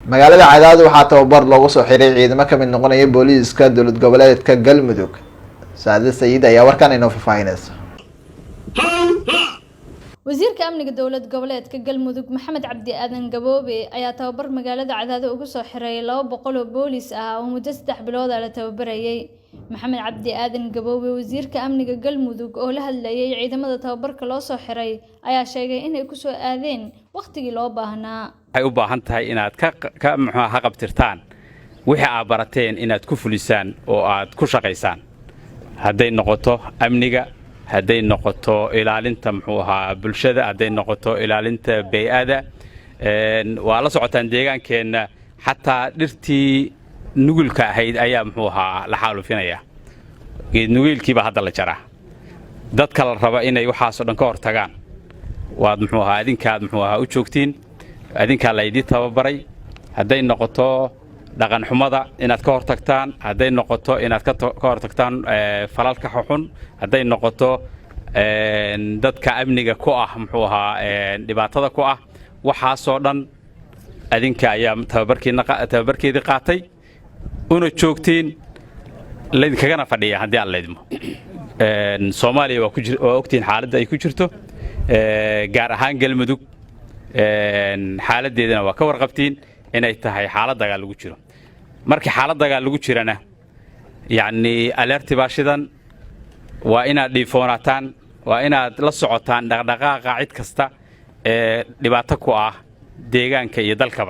Magaalada Cadaado waxaa tababar loogu soo xiray ciidamo kamid noqonaya booliiska dowlad goboleedka Galmudug. Saade Sayid ayaa warkan inoo faahfaahinaysa. Wasiirka amniga dowlad goboleedka Galmudug, Maxamed Cabdi Aadan Gaboobe, ayaa tababar magaalada Cadaado ugu soo xiray 200 oo boolis ah oo muddo 3 bilood ah la tababarayay. Maxamed Cabdi Aadan Gaboobe, wasiirka amniga Galmudug, oo la hadlayay ciidamada tababarka loo soo xiray, ayaa sheegay inay kusoo aadeen wakhtigii loo baahnaa. Waxay u baahan tahay inaad ka muxuu haqabtirtaan wixii aad barateen, inaad ku fulisaan oo aad ku shaqaysaan, hadday noqoto amniga, hadday noqoto ilaalinta, muxuu ahaa, bulshada, hadday noqoto ilaalinta bey'ada. Waa la socotaan deegaankeenna, xataa dhirtii nugulka ahayd ayaa, muxuu ahaa, la xaalufinaya. Geed nugeylkiibaa hadda la jaraa. Dadka la raba inay waxaasoo dhan ka hor tagaan waad, muxuu ahaa, adinkaad, muxuu ahaa, u joogtiin, adinkaa laydii tababaray. Hadday noqoto dhaqanxumada inaad ka hortagtaan, hadday noqoto inaad ka hortagtaan falalka xuxun, hadday noqoto dadka amniga ku ah, muxuu ahaa, dhibaatada ku ah, waxaasoo dhan adinka ayaa tababarkeedii qaatay una joogtiin, laydinkagana fadhiya haddii aan laydmo. Soomaaliya waa ogtihiin xaaladda ay ku jirto, gaar ahaan Galmudug xaaladdeedana waa ka warqabtiin inay tahay xaalad dagaal lagu jiro. Markii xaalad dagaal lagu jirana, yacnii, alert-i baa shidan. Waa inaad dhiifoonaataan, waa inaad la socotaan dhaqdhaqaaqa cid kasta ee dhibaato ku ah deegaanka iyo dalkaba.